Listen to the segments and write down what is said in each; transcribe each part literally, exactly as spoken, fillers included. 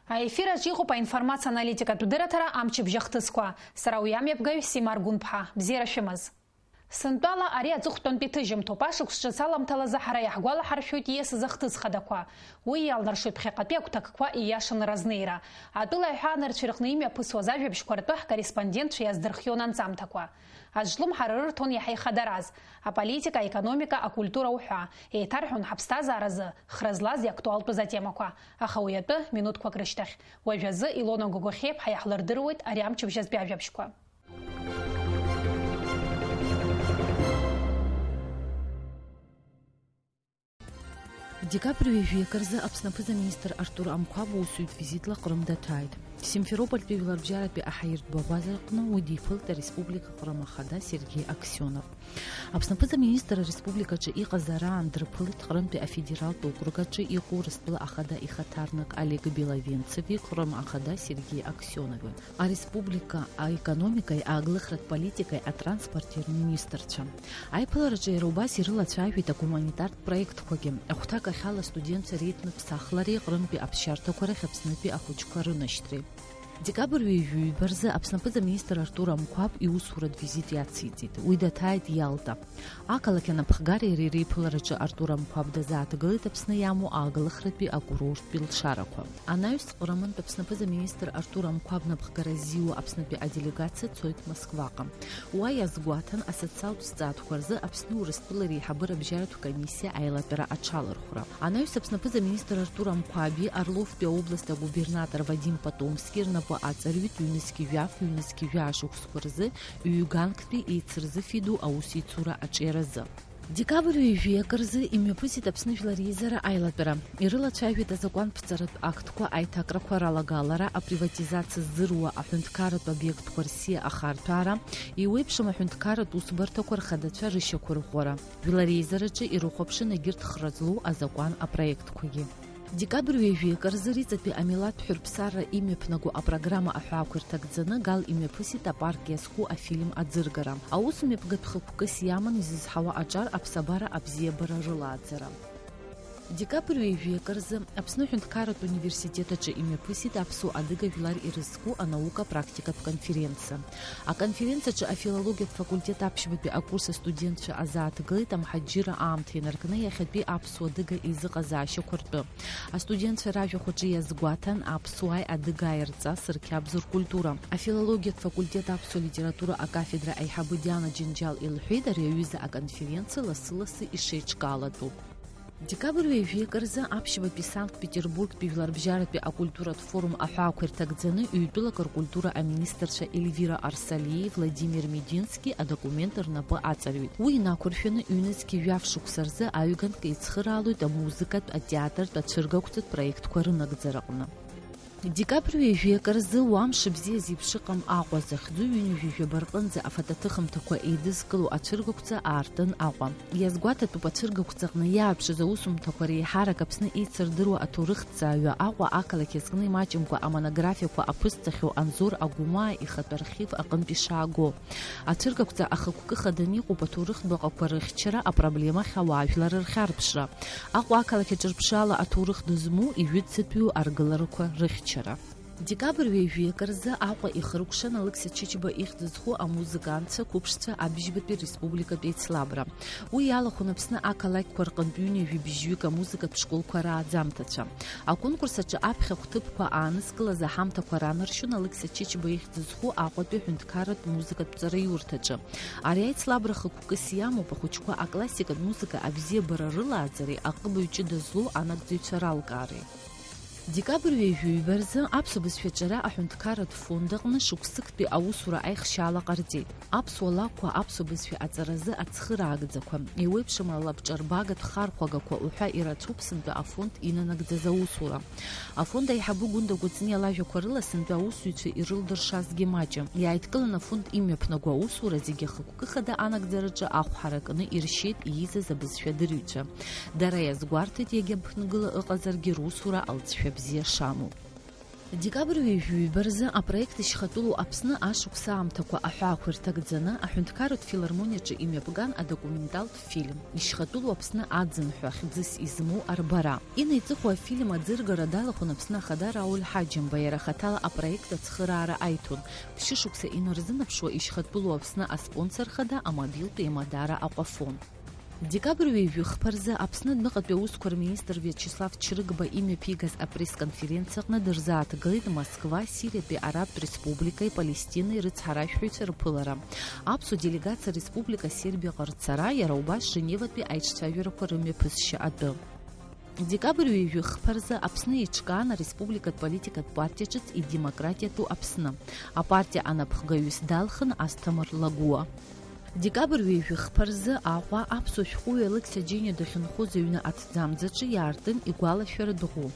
Аефир аҿы иҟоуп аинформациа аналитикатә дырраҭара амчыбжь ахҭысқәа. Сара уи амҩаԥгаҩ Симар Гәынԥҳа. Бзиара шәымаз. Сынтәала ари аҵыхәтәантәи ҭыжьымҭоуп, ашықәс ҿыц аламҭалазы ҳара иаҳгәалаҳаршәоит ииасыз ахҭыс хадақәа. Уи иалнаршоит ԥхьаҟатәи агәҭакқәа ииашаны разнеира. Атәыла аҳәаанырцәа рҟны имҩаԥысуаз ажәабжьқәа ртәы ҳкорреспондентцәа иаздырхион анҵамҭақәа. Азҿлымҳара рырҭон иаҳа ихадараз, аполитика, аекономика, акультура уҳәа, еиҭарҳәон ҳаԥсҭазааразы хра злаз иактуалтәыз атемақәа, аха уи атәы минуҭқәак рышьҭахь. Уажәазы Илона Гогохиеԥҳа иаҳлырдыруеит ари амчыбжь азтәи ажәабжьқәа. Декабрь ҩажәи акы рзы Аԥсны аԥыза-министр Артур Амқәаб усутә визитла Ҟрым даҭааит. Симферопольтәи жәларбжьаратәи аҳаиртә баӷәаза аҟны уи диԥылт ареспублика Ҟрым ахада Сергеи Аксионов. Аԥсны аԥыза-министр ареспубликаҿы иҟаз араан дрыԥылеит Ҟрымтәи афедералтә округ аҿы иҟоу Урыстәыла ахада ихаҭарнак Олег Беловенцеви Ҟрым ахада Сергеи Аксионови, ареспублика аекономикеи ааглыхратә политикеи атранспорти рминистрцәа. Аиԥылараҿы иара убас ирылацәажәеит агуманитартә проектқәагьы, ахәҭакахьала астудентцәа реиҭныԥсахлареи Ҟрымтәи аԥсшьарҭақәа рахь Аԥснытәи ахәыҷқәа рынашьҭреи. Декабрь ҩажәи ҩба рзы Аԥсны аԥыза-министр Артур Амқәаб иусуратә визит иациҵеит. Уи даҭааит Иалта. Ақалақь анапхгареи иареи реиԥылараҿы Артур Амқәаб дазааҭгылеит Аԥсны иамоу ааглыхратәи акурорттәи лшарақәа. Анаҩс Ҟрымынтә Аԥсны аԥыза-министр Артур Амқәаб напхгара ззиуа Аԥснытәи аделегациа цоит Москваҟа. Уа иазгәаҭан асоциалтә зҵаатәқәа рзы Аԥсни Урыстәылеи реиҳабыра абжьаратә комиссиа аилатәара аҽалархәра. Анаҩс Аԥсны аԥыза-министр Артур Амқәаби Орловтәи аобласт агубернатор Вадим Потомски рнапы аҵарҩит ҩнызқь жәаф, ҩнызқь жәаа шықәсқәа рзы ҩ-ганктәи еицырзыфиду аусеицура аҿиаразы. Декабрь ҩажәи акы рзы имҩаԥысит Аԥсны Жәлар Реизара аилатәара. Ирылацәажәеит азакәанԥҵаратә актқәа аиҭакрақәа ралагалара, априватизациа ззыруа аҳәынҭқарратә обиектқәа рсиа ахарҭәаара, еиуеиԥшым аҳәынҭқарратә усбарҭақәа рхадацәа рышьақәырӷәӷәара. Жәлар Реизараҿы ирыхәаԥшын егьырҭ хра злоу азакәан апроектқәагьы. Декабрь ҩажәи акы рзы Риҵатәи амилаҭ ҳәырԥсарра имҩаԥнаго апрограмма аҳәаақәа ирҭагӡаны Гал имҩаԥысит апарк иазку афильм аӡыргара. Аусмҩаԥгатә хықәкыс иаман изызҳауа аҿар аԥсабара абзиабара рылааӡара. Декабрь ҩажәи акы рзы Аԥсны аҳәынҭқарратә университет аҿы имҩаԥысит аԥсуа-адыга жәлар ирызку анаука-практикатә конференциа. Аконференциаҿы афилологиатә факультет аԥшьбатәи акурс астудентцәа азааҭгылеит амҳаџьырра аамҭа инаркны иахьатәи аԥсуа-адыга еизыҟазаашьақәа ртәы. Астудентцәа ражәахә аҿы иазгәаҭан аԥсуааи адыгааи рҵас, рқьабз, ркультура. Афилологиатә факультет аԥсуа литература акафедра аиҳабы Диана Џьынџьал илҳәеит ари аҩыза аконференциа лассы-лассы ишеиҿкаалатәу. Декабрь ҩажәи акы рзы аԥшьбатәи Санкт-Петербургтәи жәларбжьаратәи акультуратә форум аҳәаақәа ирҭагӡаны ҩтәылак ркультура аминистрцәа Ельвира Арсалиеи Владимир Медински адокумент рнапы аҵарҩит. Уи инақәыршәаны ҩнызқь жәаф шықәса рзы аҩганк еицхыраалоит амузыкатә, атеатртә, ацәыргақәҵатә проектқәа рынагӡараҟны. Декабрь ҩажәи акы рзы уа мшыбзиа зеиԥшыҟам Аҟәа захьӡу ҩынҩажәи жәаба рҟынӡа афотоҭыхымҭақәа еидызкыло ацәыргақәҵа аартын Аҟәа. Иазгәаҭатәуп ацәыргақәҵаҟны иаарԥшыз аусумҭақәа реиҳарак Аԥсны еицырдыруа аҭоурыхҭҵааҩы Аҟәа ақалақь азкны имаҷымкәа амонографиақәа аԥызҵахьоу Анзор Агәмаа ихатә архив аҟынтә ишааго. Ацәыргақәҵа ахықәкы хаданы иҟоуп аҭоурыхтә баҟақәа рыхьчара, апроблемахь ауаажәлар рхьарԥшра. Аҟәа ақалақь аҿырԥшаала аҭоурых дызмоу ижәытәӡатәиу аргыларақәа рыхьчара. Декабрь ҩажәи акы рзы Аҟәа ихыркәшан Алықьса Чычба ихьӡ зху амузыкантцәа қәыԥшцәа абыжьбатәи республикатә еицлабра. Уи иалахәын Аԥсны ақалақьқәа рҟынтә ҩынҩажәи быжьҩык амузыкатә школқәа рааӡамҭацәа. Аконкурс аҿы аԥхьахә ҭыԥқәа аанызкылаз аҳамҭақәа ранаршьон Алықьса Чычба ихьӡ зху Аҟәатәи аҳәынҭқарратә музыкатә ҵараиурҭаҿы. Ари аицлабра хықәкыс иамоуп ахәыҷқәа аклассикатә музыка абзиабара рылааӡареи аҟыбаҩ ҷыда злоу анагӡаҩцәа ралкаареи. Декабрь ҩажәи ҩба рзы аԥсуа бызшәа аҿара аҳәынҭқарратә фонд аҟны шықәсыктәи аусура аихшьаала ҟарҵеит. Аԥсуа лакәқәа аԥсуа бызшәа аҵаразы ацхыраагӡақәа, еиуеиԥшым алабҿарбагатә хархәагақәа уҳәа ирацәоуп сынтәа афонд инанагӡаз аусура. Афонд аиҳабы Гәында Кәыҵниа лажәақәа рыла, сынтәа аусзуҩцәа ирылдыршазгьы маҷым. Иааидкылан афонд имҩаԥнаго аусура зегьы ахықәкы хада анагӡараҿы ахә ҳаракны иршьеит ииӡаз абызшәадырҩцәа. Дара иазгәарҭеит, иагьаԥынгыла ыҟазаргьы русура алҵшәа бзиа шамоу. Декабрь ҩажәи ҩба рзы апроект Ишьхатәылоу Аԥсны ашықәс аамҭақәа аҳәаақәа ирҭагӡаны аҳәынҭқарратә филармониаҿы имҩаԥган адокументалтә фильм Ишьхатәылоу Аԥсны аӡын ҳәа хьӡыс измоу арбара. Инеиҵыху афильм аӡыргара далахәын Аԥсны Ахада Рауль Ҳаџьымба, иара хаҭала апроект ацхыраара аиҭон. Ԥшьышықәса инарзынаԥшуа Ишьхатәылоу Аԥсны аспонсор хада амобилтә еимадара Аҟәафон. Декабрь ҩажәи хԥа рзы Аԥсны адәныҟатәи аусқәа рминистр Виачеслав Чрыгба имҩаԥигаз апресс-конференциаҟны дырзааҭгылеит Москва, Сириатәи Арабтә Республикеи Палестинеи рыцҳаражәҳәаҩцәа рԥылара, аԥсуа делегациа Республика Сербиаҟа рцара, иара убас Женеватәи аиҿцәажәарақәа рымҩаԥысшьа атәы. Декабрь ҩажәи хԥа рзы Аԥсны еиҿкаан ареспубликатә политикатә партиа ҿыц идемократиатәу Аԥсны. Апартиа анапхгаҩыс далхын Асҭамыр Лагәуа. Декабрь ҩажәи хԥа рзы Аҟәа аԥсуа шәҟәыҩҩы Алықьса Џьениа дахьынхоз аҩны аҭӡамӡаҿы иаартын игәалашәаратә ӷәы.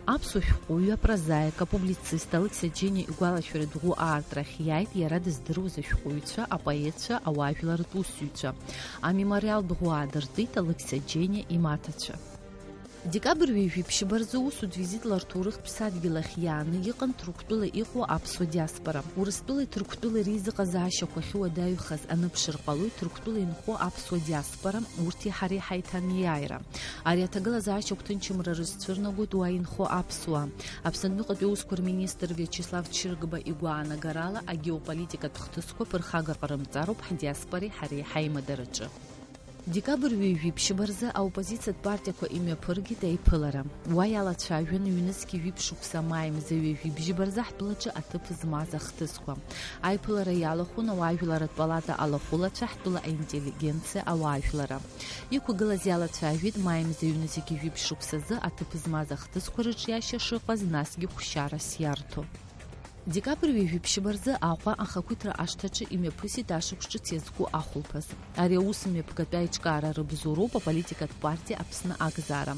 Аԥсуа шәҟәыҩҩы, апрозаик, апублицист Алықьса Џьениа игәалашәаратә ӷәы аартра ахь иааит иара дыздыруаз ашәҟәыҩҩцәа, апоетцәа, ауаажәларратә усзуҩцәа. Амемориалтә ӷәы аадыртит Алықьса Џьениа имаҭацәа. Декабрь ҩажәи ԥшьба рзы усутә визитла рҭоурыхтә ԥсадгьыл ахь иааны иҟан Ҭырқәтәыла иҟоу аԥсуа диаспора. Урыстәылеи Ҭырқәтәылеи реизыҟазаашьақәа ахьуадаҩхаз аныԥшыр ҟалоит Ҭырқәтәыла инхо аԥсуа диаспора, урҭи ҳареи ҳаиҭанеиааира. Ари аҭагылазаашьа агәҭынчымра рызцәырнагоит уа инхо аԥсуаа. Аԥсны адәныҟатәи аусқәа рминистр Виачеслав Чрыгба игәаанагарала, агеополитикатә хҭысқәа ԥырхага ҟарымҵароуп ҳдиаспореи ҳареи ҳаимадараҿы. Декабрь ҩажәи ԥшьба рзы аоппозициатә партиақәа имҩаԥыргеит аиԥылара. Уа иалацәажәан, ҩнызқьи жәиԥшь шықәса маи мза ҩажәи бжьба рзы ҳтәылаҿы аҭыԥ змаз ахҭысқәа. Аиԥылара иалахәын ауаажәларратә палата алахәылацәа, ҳтәыла аинтеллигенциа, ауаажәлара. Иқәгылаз иалацәажәеит маи мза ҩнызқьи жәиԥшь шықәсазы аҭыԥ змаз ахҭысқәа рыҿиашьа шыҟаз, насгьы хәшьарас иарҭо. Декабрь ҩажәи ԥшьба рзы Аҟәа ахақәиҭра ашҭаҿы имҩаԥысит ашықәс ҿыц иазку ахәылԥаз. Ари аус мҩаԥгатәи аиҿкаара рыбзоуроуп аполитикатә партиа Аԥсны акзаара.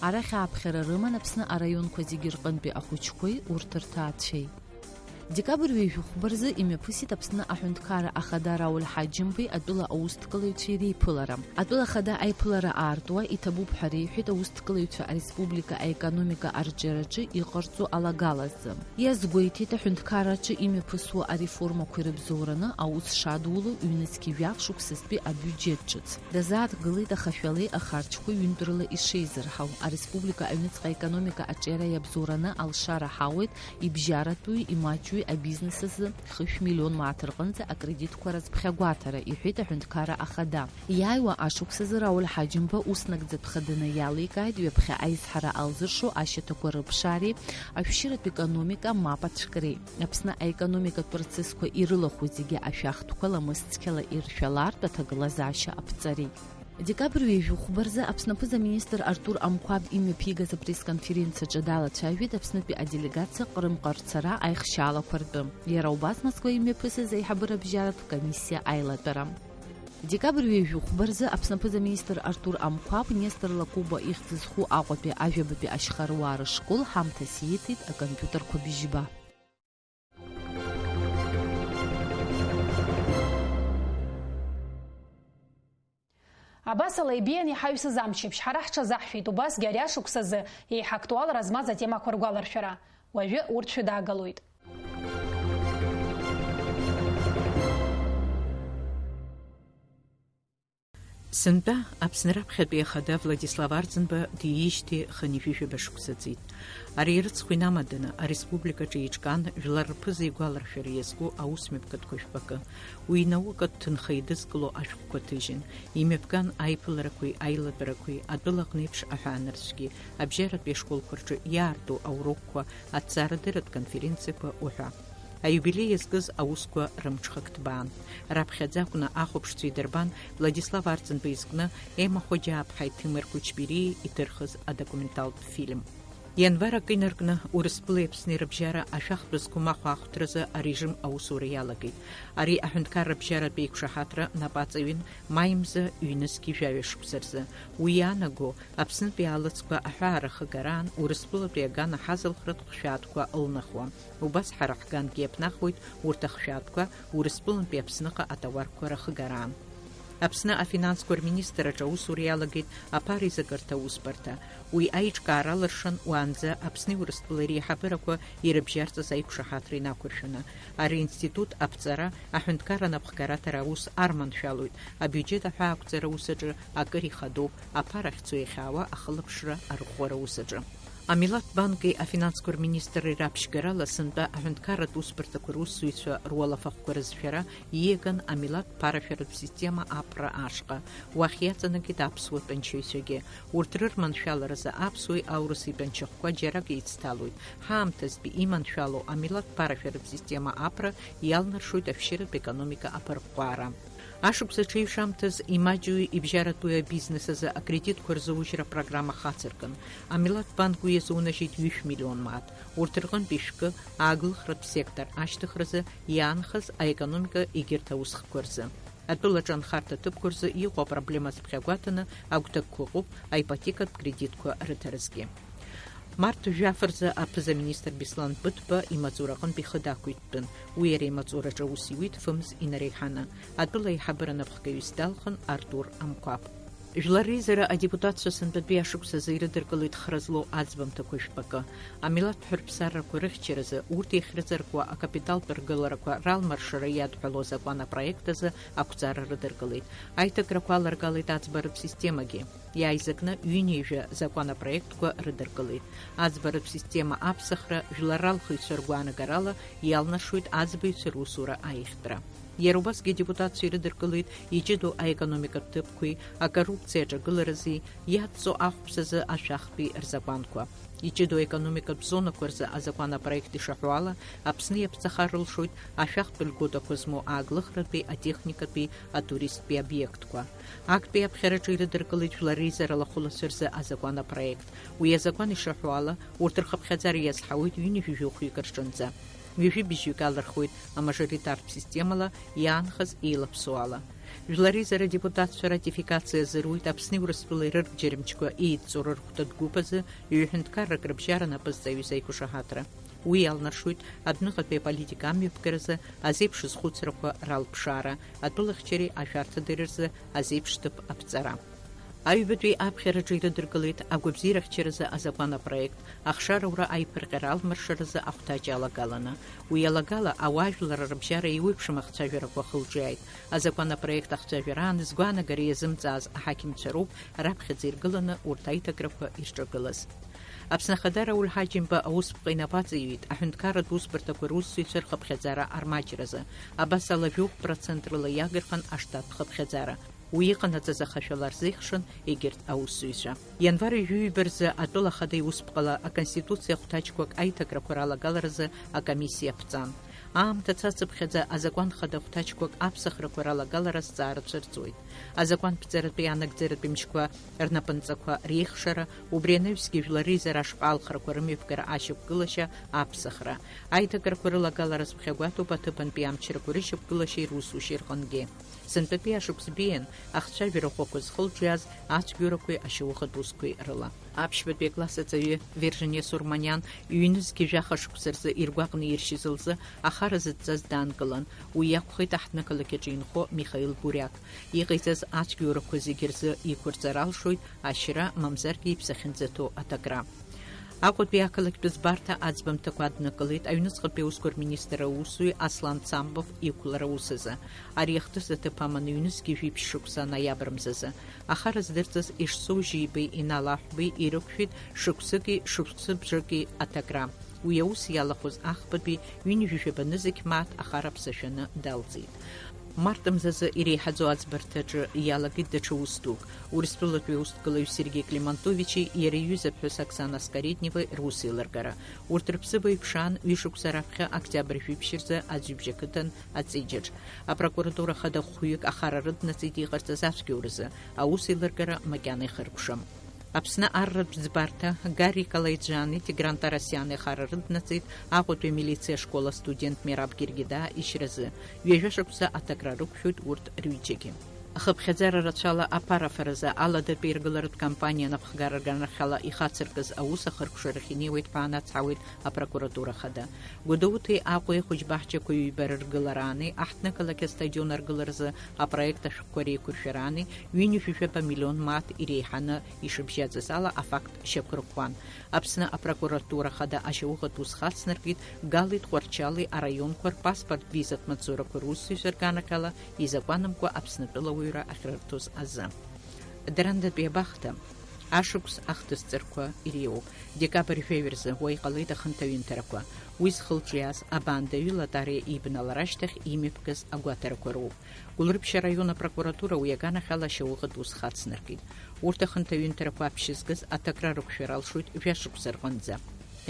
Арахь ааԥхьара рыман Аԥсны араионқәа зегьы рҟынтәи ахәыҷқәеи урҭ рҭаацәеи. Декабрь ҩажәи хәба рзы имҩаԥысит Аԥсны аҳәынҭқарра ахада Рауль Ҳаџьымбеи атәыла аусҭкылаҩцәеи реиԥылара. Атәыла ахада аиԥылара аартуа иҭабуп ҳәа реиҳәеит аусҭкылаҩцәа ареспублика аекономика арҿиараҿы иҟарҵо алагалазы. Иазгәеиҭеит аҳәынҭқарраҿы имҩаԥысуа ареформақәа ирыбзоураны аус шадуло ҩнызқьи жәаф шықәсазтәи абиуџьет ҿыц. Дазааҭгылеит ахашәалеи ахарџьқәеи ҩынтәрала ишеизырҳау. Ареспублика аҩныҵҟа аекономика аҿиара иабзоураны алшара ҳауеит ибжьаратәуи имаҷҩи абизнес азы хышә миллион мааҭ рҟынӡа акредитқәа рацԥхьагәаҭара, иҳәеит аҳәынҭқарра ахада. Иааиуа ашықәсазы Рауль Ҳаџьымба ус нагӡатә хаданы иаликааит ҩаԥхьа аизҳара алзыршо ашьаҭақәа рыԥшаареи ашәшьыратә економика мап ацәкреи, Аԥсны аекономикатә процессқәа ирылахәу зегьы ашәахтәқәа ламыс цқьала иршәалартә аҭагылазаашьа аԥҵареи. Декабрь ҩажәи хәба рзы Аԥсны аԥыза-министр Артур Амқәаб имҩаԥигаз апресс-конференциаҿы далацәажәеит Аԥснытәи аделегациа Ҟрымҟа рцара аихшьаалақәа ртәы. Иара убас Москва имҩаԥысыз аиҳабыра абжьаратә комиссиа аилатәара. Декабрь ҩажәи хәба рзы Аԥсны аԥыза-министр Артур Амқәаб Нестор Лакоба ихьӡ зху Аҟәатәи ажәабатәи ашьхаруаа рышкол ҳамҭас ииҭеит акомпиутерқәа быжьба. Абасала ибеиан иҳаҩсыз амчыбжь. Ҳара ҳҽазаҳшәеит убасгьы ари ашықәсазы еиҳа актуалра змаз атемақәа ргәаларшәара. Уажәы урҭ шәыдаагалоит. Сынтәа Аԥсны раԥхьатәи ахада Владислав Арӡынба диижьҭеи хынҩажәижәаба шықәса ҵит. Ари ирыцхә инамаданы, ареспубликаҿы еиҿкаан жәлар рԥыза игәаларшәара иазку аусмҩаԥгатәқәа жәпакы. Уи инаукатә ҭынха идызкыло ашәҟәқәа ҭыжьын, имҩаԥган аиԥыларақәеи аилатәарақәеи, атәылаҟны еиԥш аҳәаанырцәгьы, абжьаратәи ашколқәа рҿы иаарту аурокқәа, аҭҵаарадырратә конференциақәа уҳәа. Аиубилеи иазкыз аусқәа рымҽхак ҭбаан. Раԥхьаӡа акәны ахәаԥшцәа идырбан Владислав Арӡынба изкны Ема Хоџьааԥҳаи Ҭемыр Кәычбериеи иҭырхыз адокументалтә фильм. Ианвар акы инаркны Урыстәылеи Аԥсни рыбжьара ашәахтә зқәым ахәаахәҭразы арежим аусура иалагеит. Ари аҳәынҭқарра абжьаратә еиқәшаҳаҭра нап аҵаҩын маи мза ҩнызқьи жәаҩа шықәса рзы. Уи иаанаго, Аԥснытәи аалыҵқәа аҳәаара ахыгараан Урыстәылатәи аган аҳазылхратә хшәаатәқәа ылнахуа. Убас ҳара ҳгангьы иаԥнахуеит урҭ ахшәаатәқәа Урыстәылантәи Аԥсныҟа атауарқәа рахыгараан. Аԥсны афинансқәа рминистрраҿы аусура иалагеит аԥара изакырҭа аусбарҭа. Уи аиҿкаара алыршан уаанӡа Аԥсни Урыстәылеи реиҳабырақәа ирыбжьарҵаз аиқәшаҳаҭра инақәыршәаны. Ари институт аԥҵара, аҳәынҭқарра анапхгараҭара аус арманшәалоит, абиуџьет аҳәаақәҵара аус аҿы акыр ихадоуп, аԥара ахьцо иахьаауа ахылаԥшра арӷәӷәара аус аҿы. Амилаҭ банки афинансқәа рминистрреи раԥшьгарала сынтәа аҳәынҭқарратә усбарҭақәа русзуҩцәа руалафахәқәа рызшәара ииаган амилаҭ ԥарашәаратә система аԥра ашҟа. Уахь иаҵанакит аԥсуа тәанчаҩцәагьы. Урҭ рырманшәаларазы аԥсуеи аурыси тәанчахәқәа џьарак еицҭалоит. Ҳаамҭазтәи иманшәалоу амилаҭ ԥарашәаратә система аԥра иалнаршоит ашәшьыратә економика аԥырҟәҟәаара. Ашықәс аҽеиҩшамҭаз имаҷҩу ибжьаратәу абизнес азы акредитқәа рзыужьра апрограмма хацыркын. Амилаҭ банк уи иазунажьит ҩышә миллион мааҭ. Урҭ рҟынтәи шәкы ааглыхратә сектор ашьҭыхразы иаанхаз аекономика егьырҭ аусхқәа рзы. Атәылаҿы анхарҭа ҭыԥқәа рзы иҟоу апроблема азԥхьагәаҭаны агәҭакқәа ыҟоуп аипотекатә кредитқәа рыҭаразгьы. Март жәаф рзы аԥыза-министр Беслан Быҭәба имаҵура аҟынтә ихы дақәиҭтәын. Уи иара имаҵураҿы аус иуит фымз инареиҳаны. Атәыла аиҳабыра напхгаҩыс далхын Артур Амқәаб. Жәлар реизара адепутатцәа сынтәатәи ашықәс азы ирыдыркылеит хра злоу аӡбамҭақәа жәпакы. Амилаҭ ҳәырԥсаррақәа рыхьчаразы, урҭ иахьрыҵаркуа акапиталтә ргыларақәа ралмыршара иадҳәалоу азакәан апроект азы ақәҵара рыдыркылеит. Аиҭакрақәа аларгалеит аӡбаратә системагьы. Иааизакны ҩынҩажәа закәан апроектқәа рыдыркылеит. Аӡбаратә система аԥсахра жәлар ралхыҩцәа ргәаанагарала иалнашоит аӡбаҩцәа русура аиӷьтәра. Иара убасгьы адепутатцәа ирыдыркылеит иҷыдоу аекономикатә ҭыԥқәеи акоррупциа аҿагыларази, иаҵҵо ахәԥсазы ашәахтәи рзакәанқәа. Иҷыдоу аекономикатә зонақәа рзы азакәан апроект ишаҳәо ала, Аԥсны иаԥҵаха рылшоит ашәахтә льготақәа змоу ааглыхратәи, атехникатәи, атуристтәи обиектқәа. Актәи аԥхьараҿы ирыдыркылеит жәлар реизарала ахәылацәа рзы азакәан апроект. Уи азакәан ишаҳәо ала, урҭ рхыԥхьаӡара иазҳауеит ҩынҩажәи жәохәҩык рҿынӡа. Ҩажәи быжьҩык алырхуеит амажоритартә системала иаанхаз еилаԥсоу ала. Жәлар реизара адепутатцәа ратификациа азыруит Аԥсни Урыстәылеи рыргьежьымчқәа еидҵоу рырхәҭатә гәыԥ азы ҩ-ҳәынҭқаррак рыбжьара напы зҵаҩыз аиқәшаҳаҭра. Уи иалнаршоит адәныҟатәи аполитика амҩаԥгаразы азеиԥш зхәыцрақәа ралԥшаара, атәылахьчареи ашәарҭадареи рзы азеиԥш ҭыԥ аԥҵара. Аҩбатәи аԥхьараҿы ирыдыркылеит агәабзиарахьчаразы азакәан апроект, ахшараура аиԥырҟьара алмыршаразы ахәҭаҷ алагаланы. Уи алагала ауаажәлар рыбжьара еиуеиԥшым ахцәажәарақәа хылҿиааит. Азакәан апроект ахцәажәараан згәаанагара иазымҵааз аҳақьымцәа роуп раԥхьаӡа иргыланы урҭ аиҭакрақәа ирҿагылаз. Аԥсны Ахада Рауль Ҳаџьымба аусԥҟа инапы аҵаиҩит аҳәынҭқарратә усбарҭақәа русзуҩцәа рхыԥхьаӡара армаҷразы. Абас ала жәохә процент рыла иагырхын аштаттә хыԥхьаӡара. Уи иҟанаҵаз ахашәала рзеихшын егьырҭ аусзуҩцәа. Ианвар ҩажәи ҩба рзы атәыла ахада иусԥҟала аконституциа ахәҭаҷқәак аиҭакрақәа ралагаларазы акомиссиа ԥҵан. Аамҭа цацыԥхьаӡа азакәан хада ахәҭаҷқәак аԥсахрақәа ралагалара азҵаара цәырҵуеит. Азакәан ԥҵаратәи анагӡаратәи мчқәа рнапынҵақәа реихшара, убри анаҩсгьы жәлар реизара ашҟа алхрақәа рымҩаԥгара ашьақәгылашьа аԥсахра. Аиҭакрақәа рылагалара зыԥхьагәаҭоуп аҭыԥантәи амчрақәа рышьақәгылашьеи русушьеи рҟынгьы. Сынтәатәи ашықәс беиан ахцәажәара ӷәӷәақәа зхылҿиааз ацәгьоурақәеи ашьауӷатә усқәеи рыла. Аԥшьбатәи акласс аҵаҩы Вержиниа Сурманиан ҩнызқьи жәаха шықәса рзы иргәаҟны иршьыз лзы ахара зыдҵаз даанкылан, уи иакәхеит аҳҭнықалақь аҿы инхо Михаил Буряк. Иҟаиҵаз ацәгьоурақәа зегьы рзы иқәырҵара алшоит ашьра, мамзаргьы иԥсы ахьынӡаҭоу аҭакра. Аҟәатәи ақалақьтә ӡбарҭа аӡбамҭақәа аднакылеит аҩныҵҟатәи аусқәа рминистр аусзуҩ Аслан Цамбов иқәлара аус азы. Ари ахҭыс аҭыԥ аманы ҩнызқьи жәиԥшь шықәса ноиабр мзазы. Ахара здырҵаз Ешсоу Жьибеи Инал Аҳәбеи ирықәшәеит шықәсыки шықәсыбжаки аҭакра. Уи аус иалахәыз ахԥатәи ҩынҩажәи жәаба нызқь мааҭ ахара ԥсашәаны далҵит. Март мзазы иреиҳаӡоу аӡбарҭаҿы иалагеит даҽа ус дук. Урыстәылатәи аусҭгылаҩ Сергеи Климантовичи иара иҩыза ԥҳәыс Оксана Скоредневеи русеилыргара. Урҭ рыԥсыбаҩ ԥшаан ҩышықәса раԥхьа октиабр жәиԥшь рзы Аӡҩыбжьа қыҭан аҵеиџьаҿ. Апрокуратура хада хәҩык ахара рыднаҵеит иҟарҵаз ацәгьоуразы, аусеилыргара макьана ихыркәшам. Аԥсны арратә ӡбарҭа Гарри Калеиџьани Тигран Тарасиани ахара рыднаҵеит Аҟәатәи амилициа ашкол астудент Мераб Гергида ишьразы. Ҩажәа шықәса аҭакра рықәшәоит урҭ рҩыџьагьы. Ахыԥхьаӡара рацәала аԥарафаразы аладатәи иргыларатә кампаниа анапхгара рганахьала ихацыркыз аус ахыркәшарахь инеиуеит ҳәа анацҳауеит апрокуратура хада. Гәдоуҭеи Аҟәеи ахәыҷбаҳчақәа ҩба рыргылараани, аҳҭнықалақь астадион аргыларазы апроект ашәҟәқәа реиқәыршәараани, ҩынҩажәижәаба миллион мааҭ иреиҳаны ишыбжьаӡыз ала афакт шьақәырӷәӷәан. Аԥсны апрокуратура хада ашьауӷатә ус хацнаркит Галеи Тҟәарчали араионқәа рпаспорт визатә маҵзурақәа русзуҩцәа рганахьала изакәанымкәа Аԥснытәыла ауаҩра ахьрырҭоз азы. Дарандатәи абахҭа ашықәс ахҭысҵарқәа иреиуоуп. Декабрь жәаҩа рзы уа иҟалеит ахынҭаҩынҭарақәа. Уи зхы-лҿиааз Абаандаҩы Лотариа ибналара ашьҭахь имҩаԥгаз агәаҭарақәа роуп. Гәылрыԥшь араион апрокуратура уи аганахьала ашьауӷатә ус хацнаркит. Урҭ ахынҭаҩынҭарақәа аԥшьызгаз аҭакра рықәшәар алшоит жәашықәса рҟынӡа.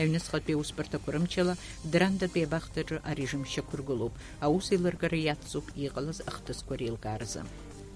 Аҩныҵҟатәи аусбарҭақәа рымчала, Дарандатәи абахҭаҿы арежим шьақәыргылоуп, аус еилыргара иацҵоуп иҟалаз ахҭысқәа реилкааразы.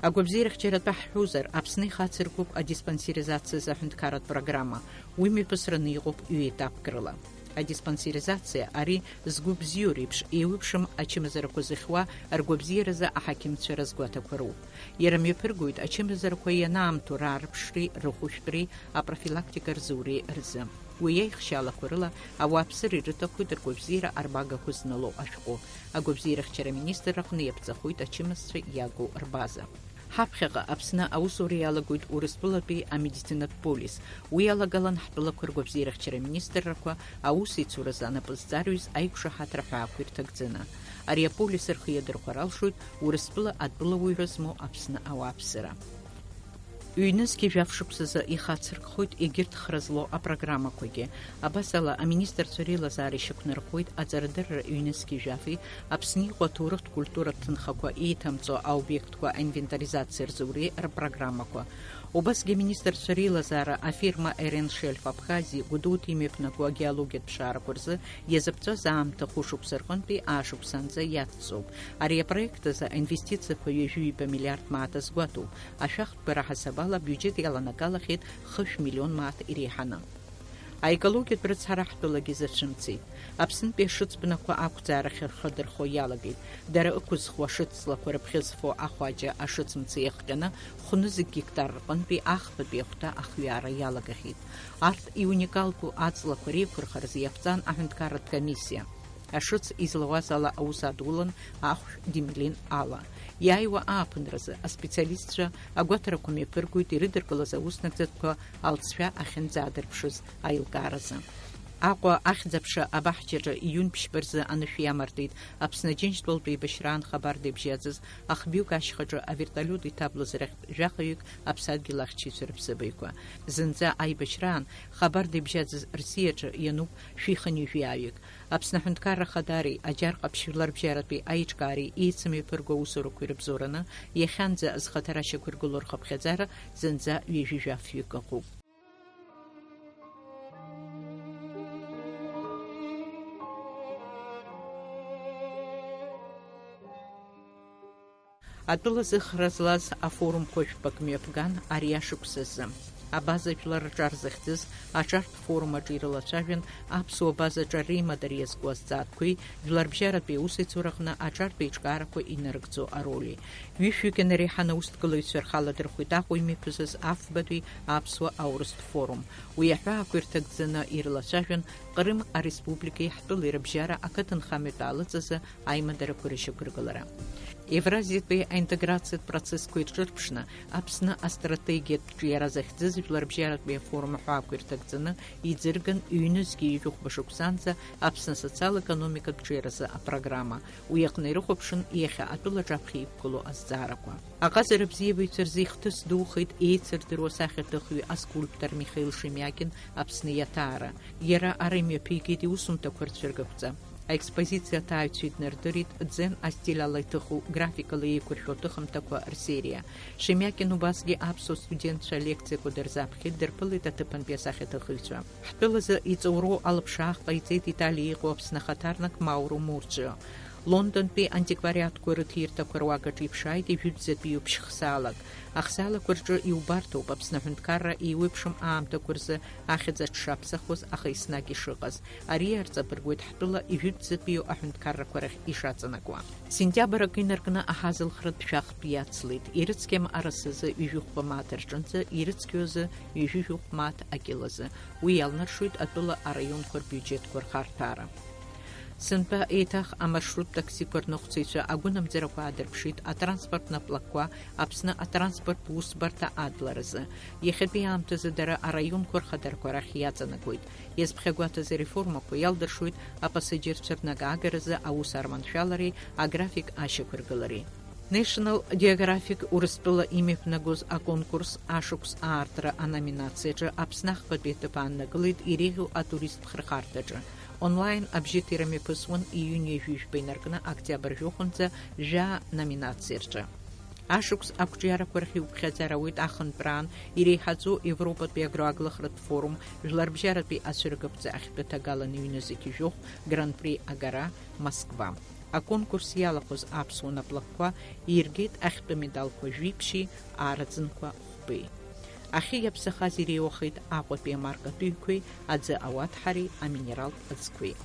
Агәабзиарахьчаратәы ҳҳәозар, Аԥсны ихацыркуп адиспансеризациазы аҳәынҭқарратә программа, уи мҩаԥысраны иҟоуп ҩ-етапк рыла. Адиспансеризациа ари згәы бзиоу реиԥш еиуеиԥшым ачымазарақәа зыхьуа ргәабзиаразы аҳақьымцәа рызгәаҭақәа роуп. Иара мҩаԥыргоит ачымазарақәа ианаамҭоу раарԥшреи рыхәышәтәреи апрофилактика рзуреи рзы. Уи аихшьалақәа рыла ауааԥсыра ирыҭахоит ргәабзиара арбагақәа знало ашәҟәы. Агәабзиарахьчара аминистрра аҟны иаԥҵахоит ачымазцәа иагу рбаза. Ҳаԥхьаҟа Аԥсны аусура иалагоит Урыстәылатәи амедицинатә полис. Уи алагалан ҳтәылақәа ргәабзиарахьчара аминистррақәа аусеицуразы анапы зҵарҩыз аиқәшаҳаҭра ҳәаақәа ирҭагӡаны. Ари аполис рхы иадырхәар алшоит Урыстәыла атәылауаҩра змоу Аԥсны ауааԥсыра. Ҩнызқьи жәаф шықәсазы ихацыркхоит егьырҭ хра злоу апрограммақәагьы. Абасала, аминистрцәа реилазаара ишьақәнарӷәӷәеит аҵарадырра ҩнызқьи жәафи, Аԥсны иҟоу аҭоурыхтә культуратә ҭынхақәа еиҭамҵо аобиектқәа аинвентаризациа рзуреи рпрограммақәа. Убасгьы аминистрцәа реилазаара афирма Эрен Шельф Абхазиа Гәдоуҭа имҩаԥнаго агеологиатә ԥшаарақәа рзы иазыԥҵәаз аамҭа хәышықәса рҟынтәи аашықәсанӡа иацҵоуп. Ари апроект азы аинвестициақәа ҩажәи ҩба миллиард мааҭ азгәаҭоуп. Ашәахтәқәа раҳасабала абиуџьет иаланагалахьеит хышә миллион мааҭ иреиҳаны. Аекологиатә рыцҳара ҳтәылагьы зацәымцеит. Аԥснытәи ашыцбнақәа ақәӡаара ахьырхадырхо иалагеит. Дара ықәызхуа ашыцлақәа рыбӷьы зфо ахәаџьа ашыцмца иахҟьаны, хәнызқь гектар рҟынтәи ахԥатәи ахәҭа ахҩара иалагахьеит. Арҭ иуникалтәу аҵлақәа реиқәырхаразы иаԥҵан аҳәынҭқарратә комиссиа. Ашыц излауаз ала аус адулан ахәшә димлин ала. Иааиуа ааԥынразы аспециалистцәа агәаҭарақәа мҩаԥыргоит ирыдыркылаз ауснагӡатәқәа алҵшәа ахьынӡаадырԥшыз аилкааразы. Аҟәа ахьӡ-аԥша абаҳчаҿы июнь ԥшьба рзы анышә иамардеит Аԥсны Џьынџьтәылатә еибашьраан хабарда ибжьаӡыз ахбҩык ашьхаҿы авертолиот иҭаблыз рахьтә жәахаҩык аԥсадгьыл ахьчаҩцәа рыԥсыбаҩқәа. Зынӡа аибашьраан хабарда ибжьаӡыз Рсиаҿы иануп шәихынҩажәиааҩык. Аԥсны Аҳәынҭқарра Ахадареи Аџьар Ҟаԥшь жәларбжьаратәи аиҿкаареи еицымҩаԥырго аусурақәа ирыбзоураны, иахьанӡа зхаҭара шьақәыргылоу рхыԥхьаӡара зынӡа ҩажәи жәафҩык ыҟоуп. Атәыла зыхра злаз афорумқәа жәпак мҩаԥган ари ашықәс азы. Абаза жәлар рҿар захьӡыз аҿартә форум аҿы ирылацәажәан, аԥсуа базаҿы реимадара иазку азҵаатәқәеи жәларбжьаратәи аусеицураҟны аҿартә еиҿкаарақәа инарыгӡо ароли. Ҩышәҩык инареиҳаны аусҭгылаҩцәа рхы аладырхәит Аҟәа имҩаԥысыз афбатәи аԥсуа-аурыстә форум. Уи аҳәаақәа ирҭагӡаны ирылацәажәан Ҟрым ареспубликеи ҳтәылеи рыбжьара ақыҭанхамҩатә аалыҵазы аимадарақәа рышьақәыргылара. Евразиатәи аинтеграциатә процессқәа ирҿырԥшны, Аԥсны астратегиатә ҿиара захьӡыз жәларбжьаратәи афорум аҳәаақәа ирҭагӡаны иӡырган, ҩнызқьи ҩажәи хәба шықәсанӡа Аԥсны асоциал-економикатә ҿиаразы апрограмма. Уи аҟны ирыхәаԥшын иахьа атәылаҿы аԥхьа иқәгылоу азҵаарақәа. Аҟазара абзиабаҩцәа рзы ихҭыс духеит еицырдыруа асахьаҭыхҩы аскульптор Михаил Шемиакин Аԥсны иаҭаара. Иара ара имҩаԥигеит иусумҭақәа рцәыргақәҵа. Аекспозициа аҭааҩцәа иднардырит дзен астиль ала иҭыху графикала еиқәыршәоу аҭыхымҭақәа рсериа. Шемиакин убасгьы аԥсуа студентцәа алекциақәа дырзаԥхьеит, дырԥылеит аҭыԥантәи асахьаҭыхыҩцәа. Ҳтәылазы иҵоуроу алаԥшаах ҟаиҵеит Италиа иҟоу Аԥсны ахаҭарнак Мауро Мурџио. Лондонтәи антиквариатқәа рыҭирҭақәа руак аҿы иԥшааит ижәытәӡатәиу ԥшьхсаалак. Ахсаалақәа рҿы иубарҭоуп Аԥсны аҳәынҭқарра еиуеиԥшым аамҭақәа рзы ахьӡ аҽшаԥсахуаз, аха еснагь ишыҟаз. Ари иаарҵабыргуеит ҳтәыла ижәытәӡатәиу аҳәынҭқаррақәа рахь ишаҵанакуа. Сентиабр акы инаркны аҳазылхратә шәахтә иацлеит. Ирыцқьам арасазы ҩажәихәба мааҭ рҿынӡа, ирыцқьоу азы ҩажәижәохә мааҭ акилазы. Уи иалнаршоит атәыла араионқәа рбиуџьетқәа рхарҭәаара. Сынтәа еиҭах амаршруттә таксиқәа рныҟәцаҩцәа агәынамӡарақәа аадырԥшит атранспорттә наплакқәа Аԥсны атранспорттә усбарҭа адларазы. Иахьатәи аамҭазы дара араионқәа рхадарқәа рахь иаҵанакуеит. Иазԥхьагәаҭаз ареформақәа иалдыршоит апассаџьырцәа рнагаагаразы аус арманшәалареи аграфик ашьақәыргылареи. National Geographic Урыстәыла имҩаԥнагоз аконкурс ашықәс аартра аноминациаҿы Аԥсны ахԥатәи аҭыԥ ааннакылеит иреиӷьу атуристтә хырхарҭаҿы. Онлайн абжьыҭира мҩаԥысуан ииуни жәижәба инаркны октиабр жәохәынӡа жәаа номинациа рҿы. Ашықәс ақәҿиарақәа рахь иуԥхьаӡара ауеит ахынтәраан иреиҳаӡоу Европатәи агроаглыхратә форум, жәларбжьаратәи ацәыргақәҵа ахьтәы ҭагалан иҩны зегьы жәохә, Гран-при агара, Москва. Аконкурс иалахәыз аԥсуа наплакқәа иргеит ахьтәы медалқәа жәиԥшьи аараӡынқәа хәбеи. Ахьы иаԥсахаз иреиуахеит Аҟәатәи амаркатә ҩқәеи аӡы ауаҭҳареи аминералтә аӡқәеи.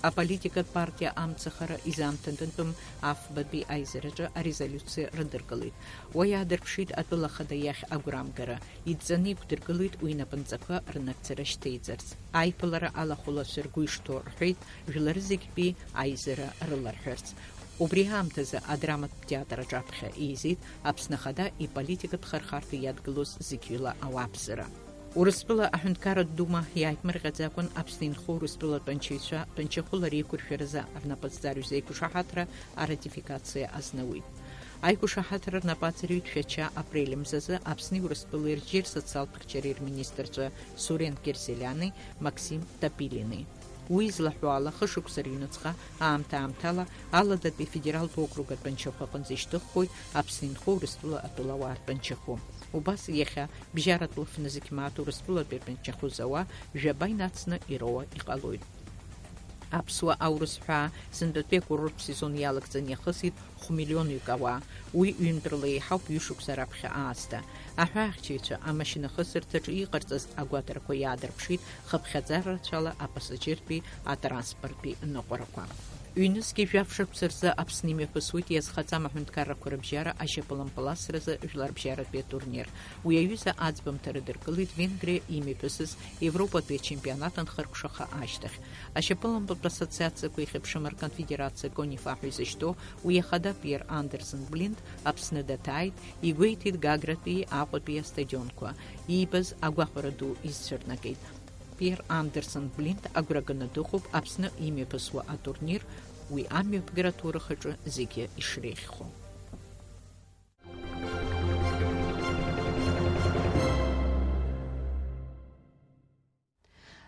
Аполитикатә партиа Амцахара изаамҭанатәым афбатәи аизараҿы арезолиуциа рыдыркылеит. Уа иаадырԥшит атәыла ахада иахь агәрамгара, идҵаны иқәдыргылеит уи инапынҵақәа рнагӡара шьҭеиҵарц. Аиԥылара алахәылацәа ргәы ишҭоу рҳәеит, жәлары зегьтәи аизара рыларҳәарц. Убри аамҭазы адраматә театр аҿаԥхьа еизеит Аԥсны Ахада иполитикатә хырхарҭа иадгылоз зықьҩыла ауааԥсыра. Урыстәыла аҳәынҭқарратә дума иааиԥмырҟьаӡакәан Аԥсны инхо Урыстәылатәи анцәаҩцәа тәанчахәыла реиқәыршәаразы рнапаҵаҩыс еиқәшаҳаҭра аратификациа азнауеит. Аиқәшаҳаҭра рнапаҵаҩит Шәача апрель мзазы Аԥсни Урыстәылеи рџьер социалтә хьчареи рминистрцәа Сурен Кирселиани Максим Топилини. Уи излаҳәо ала, хышықәса рыҩныҵҟа аамҭа-аамҭала Аладатәи афедералтә округ атәанчахә аҟынӡа ишьҭыххоит Аԥсны инхо Урыстәыла атәылауаа ртәанчахәы. Убас иахьа бжьаратә лыфны зегь мааҭ Урыстәылатәи атәанчахәы зауа жәаба инацны ироуа иҟалоит. Аԥсуа аурыс ҳәаа сынтәатәи акурорттә сезон иалагӡаны иахысит хә-миллионҩык ауаа. Уи ҩынтә рыла еиҳауп ҩышықәса раԥхьа аасҭа. Аҳәаахьчаҩцәа амашьынахысырҭаҿы иҟарҵаз агәаҭарақәа иаадырԥшит хыԥхьаӡара рацәала апассаџьыртәи атранспорттәи ныҟәарақәа. Ҩнызқьи жәаф шықәса рзы Аԥсны имҩаԥысуеит иазхаҵам аҳәынҭқаррақәа рыбжьара ашьапылампыласразы жәларбжьаратәи атурнир. Уи аҩыза аӡбамҭа рыдыркылеит Венгриа имҩаԥысыз Европатәи ачемпионат анхыркәшаха ашьҭахь. Ашьапылампылтә ассоциациақәа ихьыԥшым рконфедерациа Конифа ҳәа изышьҭоу уи ахада Пиер Андерсен Блинд Аԥсны даҭааит, игәеиҭеит Гагратәи Аҟәатәи астадионқәа. Иибаз агәахәара ду изцәырнагеит. Пиер Андерсен Блинд агәра ганы дыҟоуп Аԥсны имҩаԥысуа атурнир, уи амҩаԥгара аҭоурых аҿы зегьы ишреиӷьхо.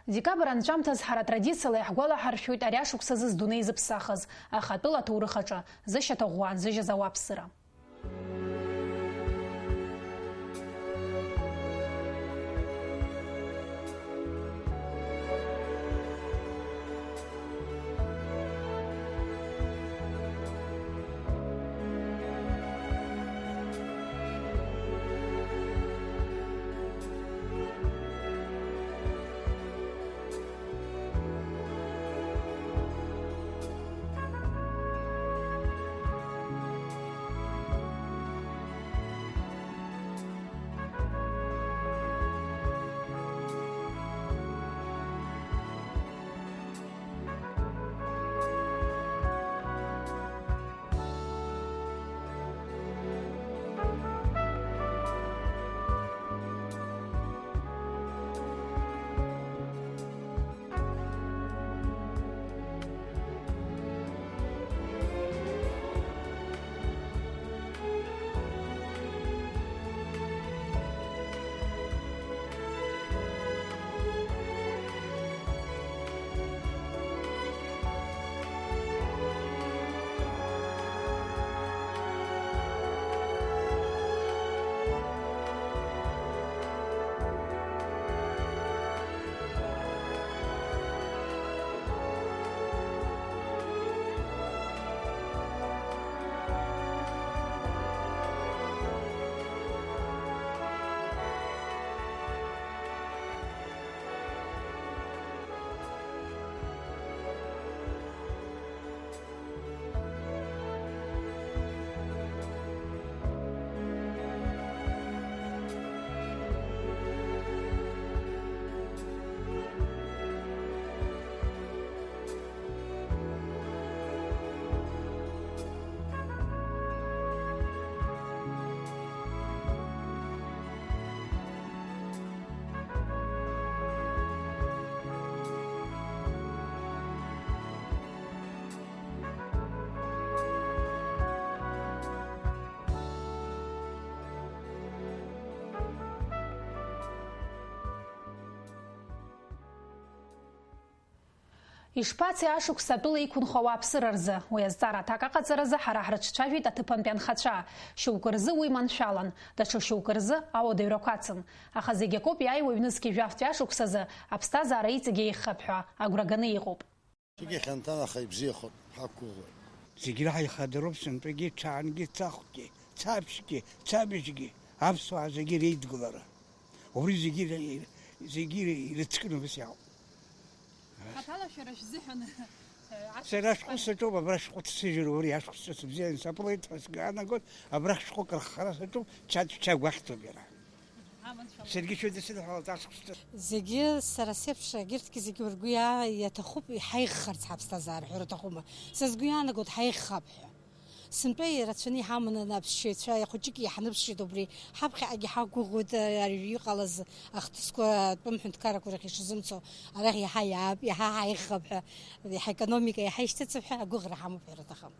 Декабр анҵәамҭаз ҳара атрадициала иаҳгәалаҳаршәоит ари ашықәсазы здунеи зыԥсахыз, аха атәыла аҭоурых аҿы зышьаҭа ӷәӷәа аанзыжьыз ауаԥсыра. Ишԥацеи ашықәс атәыла иқәынхо ауааԥсыра рзы? Уи азҵаара аҭак аҟаҵаразы ҳара ҳрыҿцәажәеит аҭыԥантәи анхацәа. Шьоукы рзы уи маншәалан, даҽа шьоукы рзы ауадаҩрақәа ацын. Аха зегь акоуп, иааиуа ҩнызқьи жәафтәи ашықәс азы аԥсҭазаара иҵегь еиӷьхап ҳәа агәра ганы иҟоуп. Зегьы хьанҭан, аха ибзиахоит, ҳақәгәыӷуеит. Зегь реиҳа ихадароуп, сынтәагьы, ҽаангьы, ҽахәгьы, ҽаԥшьгьы, ҽабжьгьы, аԥсуаа зегьы реидгылара. Убри зегьы ре-, зегьы ре-, ирыцкны ус иаауп. Хаҭала шәара шәзыҳәан, э, ашәҟәы Сара ашәҟәы саҿуп, абра ашәҟәы ҭсыжьыр, убри ашәҟәы сҿы сыбзианы саԥылеит ҳәа сгәы иаанагоит, абра ашәҟәы кырххара саҿуп, ҽаӡә ҽа гәахьҭоуп иара. Аманшәала. Саргьы шәыдысыдҳәалоит ашықәс. Зегьы сара сеиԥш, егьырҭгьы зегьы ргәы иа-, иаҭахуп, иҳаиххарц ҳаԥсҭазаара ҳәа рҭахума? Са сгәы иаанагоит, ҳаиххап ҳәа. Сынтәа ирацәаны иҳаманы аԥсшьаҩцәа, ихәыҷык иаҳныԥшит убри. Ҳаԥхьаҟагьы ҳақәгәыӷуеит, ари иҟалаз ахҭысқәа атәым ҳәынҭқаррақәа рахь ишазымцо. Арахь иаҳа иаап, иаҳа ҳаихап ҳәа, иаҳа аекономика иаҳа ишьҭыҵып ҳәа агәыӷра ҳамоуп ҳәа рҭахым.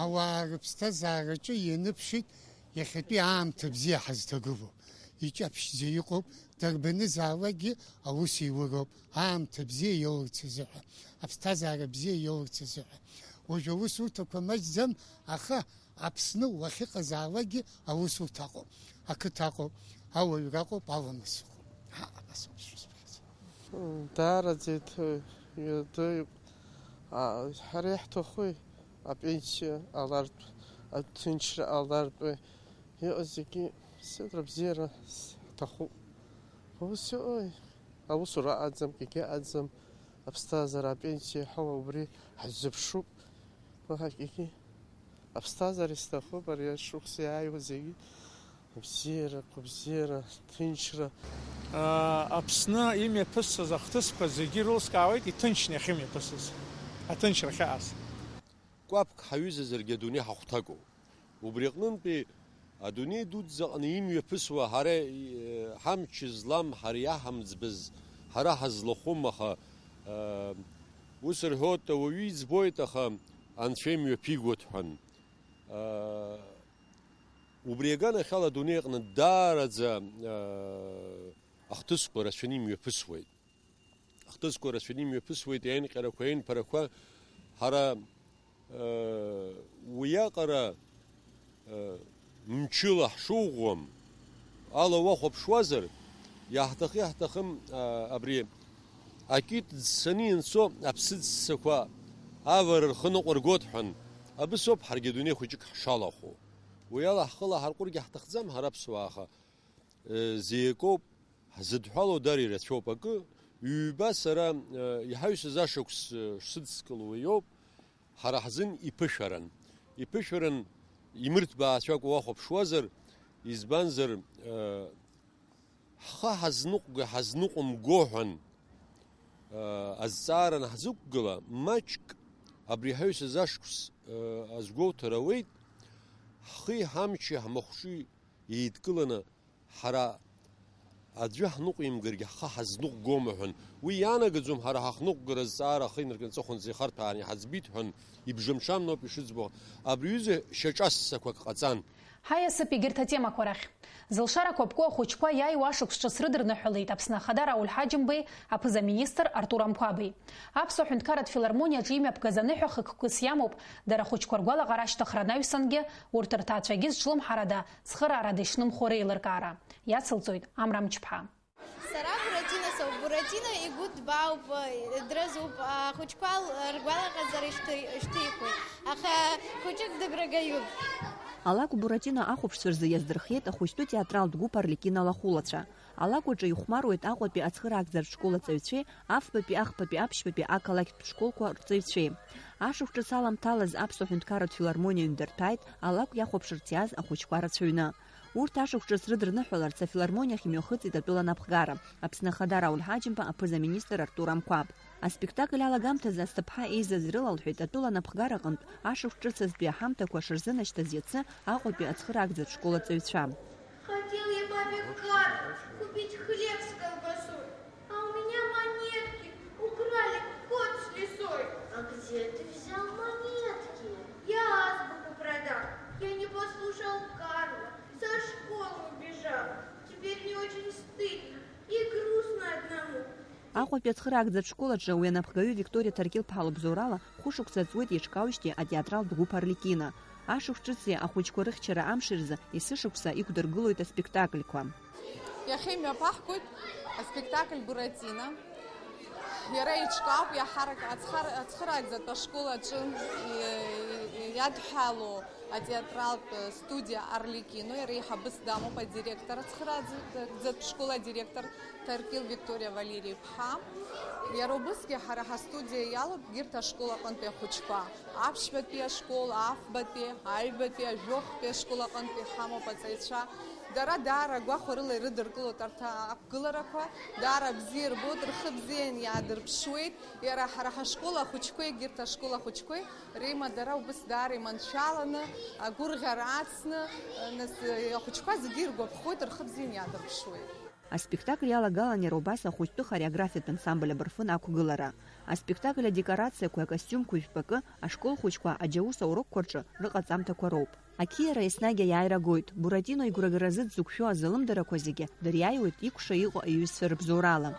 Ауаа рыԥсҭазаараҿы ианыԥшит иахьатәи аамҭа бзиа ҳазҭагылоу. Иҷаԥшьӡа иҟоуп, дарбанызаалакгьы аус еиуроуп, аамҭа бзиа иоурц азыҳәа, аԥсҭазаара бзиа иоурц азыҳәа. Уажә аусурҭақәа маҷӡам, аха Аԥсны уахьыҟазаалакгьы аусурҭа ыҟоуп, ақыҭа ыҟоуп, ауаҩра ыҟоуп, аламыс ыҟоуп. Ҳа, абас ауп сшысҳәаз. Даараӡа иҭ-, иадоуп. А, ҳара иаҳҭахуи? Апенсиа ҟалартә, аҭынчра ҟалартә, иҟаз зегьы ԥсыхәа бзиара ҳҭахуп. Ус иҟои? Аусура аӡам, акгьы аӡам, аԥсҭазаара, апенсиа иҳауа убри ҳзыԥшуп. Уаҳа акгьы. Аԥсҭазаара исҭахуп ари ашықәс иааиуа зегьы. Абзиара, қәыбзиара, ҭынчра. Аԥсны имҩаԥысыз ахҭысқәа зегьы ирылскаауеит, иҭынчны иахьымҩаԥысыз, аҭынчра ахьааз. Кәаԥк ҳаҩызазаргьы адунеи ҳахәҭакуп. Убри аҟнынтәи адунеи дуӡӡаҟны имҩаԥысуа ҳара, ҳамч злам, ҳара иаҳамӡбыз, ҳара ҳазлахәым, аха, ус рҳәоит, ауаҩы иӡбоит, аха Анцәа имҩаԥигоит ҳәан. Убри аганахьала адунеи аҟны даараӡа, ахҭысқәа рацәаны имҩаԥысуеит. Ахҭысқәа рацәаны имҩаԥысуеит аинҟьарақәа, аинԥарақәа. Ҳара, уиаҟара, мчыла ҳшуӷәӷәам ала уахәаԥшуазар, иаҳҭахы-иаҳҭахым, абри акит ӡсаны ианцо аԥсыӡ ссақәа авара рхы ныҟәыргоит ҳәан, абысоуп ҳаргьы адунеи хәыҷык ҳшалахәу. Уи ала ҳхы лаҳарҟәыргьы ҳҭахӡам ҳара аԥсуаа, аха, э, зеи акоуп, ҳзыдҳәалоу дар ирацәоуп. Акы, ҩба сара, э, иҳаҩсыз ашықәс, э, шсыдскыло уи иоуп, ҳара ҳзын иԥышәаран. Иԥышәаран имырҭбаацәак уахәаԥшуазар, избанзар, э, ҳхы ҳазныҟәга-, ҳазныҟәымго ҳәан, э, азҵаара анҳзықәгыла, маҷк абри ҳаҩсыз ашықәс, э, азгәоуҭар ауеит, ҳхи ҳамчи ҳмахәҿи еидкыланы, ҳара аӡәы ҳныҟәимгаргьы ҳхы ҳазныҟәгома ҳәан. Уи иаанагаӡом ҳара ҳахныҟәгара азҵаара ахы инаркны аҵыхәанӡа ихарҭәааны иҳаӡбит ҳәан, ибжамшамноуп ишыӡбо. Абри аҩыза шьаҿассақәак ҟаҵан. Ҳаиасып егьырҭ атемақәа рахь. Зылшарақәа ԥку ахәыҷқәа иааиуа ашықәс ҿыц рыдырныҳәалеит Аԥсны Ахада Рауль Ҳаџьымбеи, аԥыза-министр Артур Амқәабеи. Аԥсуа ҳәынҭқарратә филармониаҿы имҩаԥгаз аныҳәа хықәкыс иамоуп, дара ахәыҷқәа ргәалаҟара ашьҭыхра анаҩсангьы, урҭ рҭаацәагьы зҿлымҳарада, цхыраарада ишнымхо реилыркаара. Иацылҵоит Амра Мчԥҳа. Сара Буратино соуп. Буратино игәы ҭбаауп, дразуп, ахәыҷқәа ргәалаҟазара ишьҭы-, ишьҭихуеит, аха хәыҷык дыграгаҩуп. Алакә Буратино ахәаԥшцәа рзы иаздырхиеит ахәыҷтәы театралтә гәыԥ Арлекин алахәылацәа. Алакә аҿы ихәмаруеит Аҟәатәи ацхыраагӡаратә школ аҵаҩцәеи, Афбатәи, Ахԥатәи, Аԥшьбатәи ақалақьтә школқәа рҵаҩцәеи. Ашықәс ҿыц аламҭалаз Аԥсуа ҳәынҭқарратә филармониа ҩндырҭәааит алакә иахәаԥшырц иааз ахәыҷқәа рацәаҩны. Урҭ ашықәс ҿыц рыдырныҳәаларц афилармониахь имҩахыҵит атәыла напхгара, Аԥсны Ахада Рауль Ҳаџьымба, аԥыза-министр Артур Амқәаб. Аспектакль алагамҭазы асҭыԥҳа еизаз ирылалҳәеит атәыла напхгараҟынтә ашықәс ҿыц азтәи аҳамҭақәа шырзынашьҭаз иацы Аҟәатәи ацхыраагӡатә школ аҵаҩцәа. Хотел я папе кару купить хлеб с колбасой, а у меня монетки украли кот с лисой. А где ты взял монетки? Я азбуку продал, я не послушал Карла, со школы убежал. Теперь мне очень стыдно и грустно одному. Аҟәатәи ацхыраагӡатә школ аҿы уи анапхгаҩы Викториа Ҭаркьыл-ԥҳа лыбзоурала хәышықәса ҵуеит еиҿкаауижьҭеи атеатралтә гәыԥ Арлекино. Ашықәс ҿыци ахәыҷқәа рыхьчара амши рзы есышықәса иқәдыргылоит аспектакльқәа. Иахьа имҩаԥаҳгоит аспектакль Буратино. Иара еиҿкаауп иаҳарак ацхар-, ацхыраагӡатәи ашкол аҿы и-, и-, иадҳәалоу атеатралтә студиа Арлекино, иара еиҳабыс дамоуп адиректор, ацхыраагӡатә школ адиректор Ҭаркьыл Викториа Валери-иԥҳа. Иара убысгьы ҳара ҳастудиа иалоуп егьырҭ ашкол аҟынтәи ахәыҷқәа, аԥшьбатәи ашкол, афбатәи, аҩбатәи, ажәохәтәи ашкол аҟынтәи ҳамоуп аҵаҩцәа. Дара даара агәахәарыла ирыдыркылоит арҭ ақәгыларақәа, даара бзиа ирбоит, рхы бзиан иаадырԥшуеит. Иара ҳара ҳашкол ахәыҷқәеи егьырҭ ашкол ахәыҷқәеи реимадара убыс даара иманшәаланы, агәырӷьара ацны, нас, ахәыҷқәа зегьы иргәаԥхоит, рхы бзиан иаадырԥшуеит. Аспектакль иалагалан иара убас ахәыҷтәы хореографиатә ансамбль абырфын ақәгылара. Аспектакль адекорациақәеи акостиумқәеи жәпакы ашкол хәыҷқәа аџьаус аурокқәа рҿы рыҟаҵамҭақәа роуп. Ақьиара еснагь аиааира агоит. Буратино игәрагаразы дзықәшәо азалымдарақәа зегьы дыриааиуеит икәша иҟоу иҩызцәа рыбзоурала.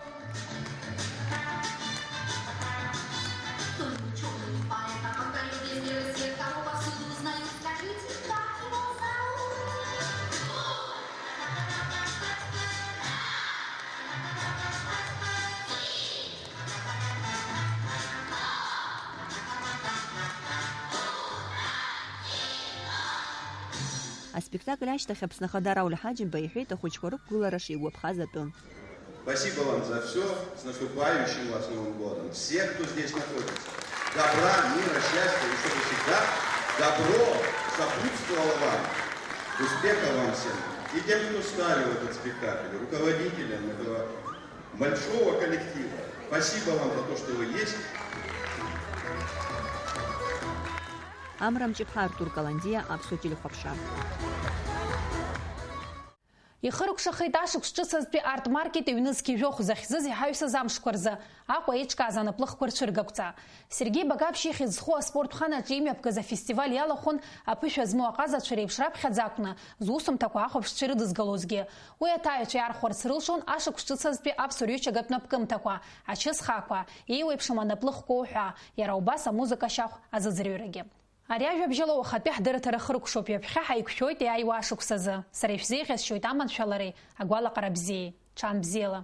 Аспектакль ашьҭахь Аԥсны Ахада Рауль Ҳаџьымба иҳәеит ахәыҷқәа рықәгылара шигәаԥхаз атәы. Спасибо вам за всё. С наступающим вас Новым годом. Всех, кто здесь находится. Добра, мира, счастья, и чтобы всегда добро сопутствовало вам. Успехов вам всем. И тем, кто ставил этот спектакль, руководителям этого большого коллектива. Спасибо вам за то, что вы есть. Амра Мҷыԥҳа, Артур Каландиа, Аԥсуа телехәаԥшра. Ихыркәшахеит ашықәс ҿыц азтәи арт-маркет ҩнызқь жәохә захьӡыз иҳаҩсыз амшқәа рзы Аҟәа еиҿкааз анаплыхқәа рцәыргақәҵа. Сергеи Багаԥшь ихьӡ зху аспорт хан аҿы имҩаԥгаз афестиваль иалахәын аԥышәа змоу аҟазацәа реиԥш раԥхьаӡа акәны зусумҭақәа ахәаԥшцәа ирыдызгалозгьы. Уи аҭааҩцәа иархәарц рылшон ашықәс ҿыц азтәи аԥсуа рҩычагатә напкымҭақәа, ачысхаақәа, еиуеиԥшым анаплыхқәа уҳәа, иара убас амузыка ашьахә азыӡырҩрагьы. Ари ажәабжьала уахатәи ҳдырраҭара хыркәшоуп, ҩаԥхьа ҳаиқәшәоит иааиуа ашықәсазы. Сара ишәзеиӷьасшьоит аманшәалареи агәалаҟара бзиеи. Ҽаанбзиала!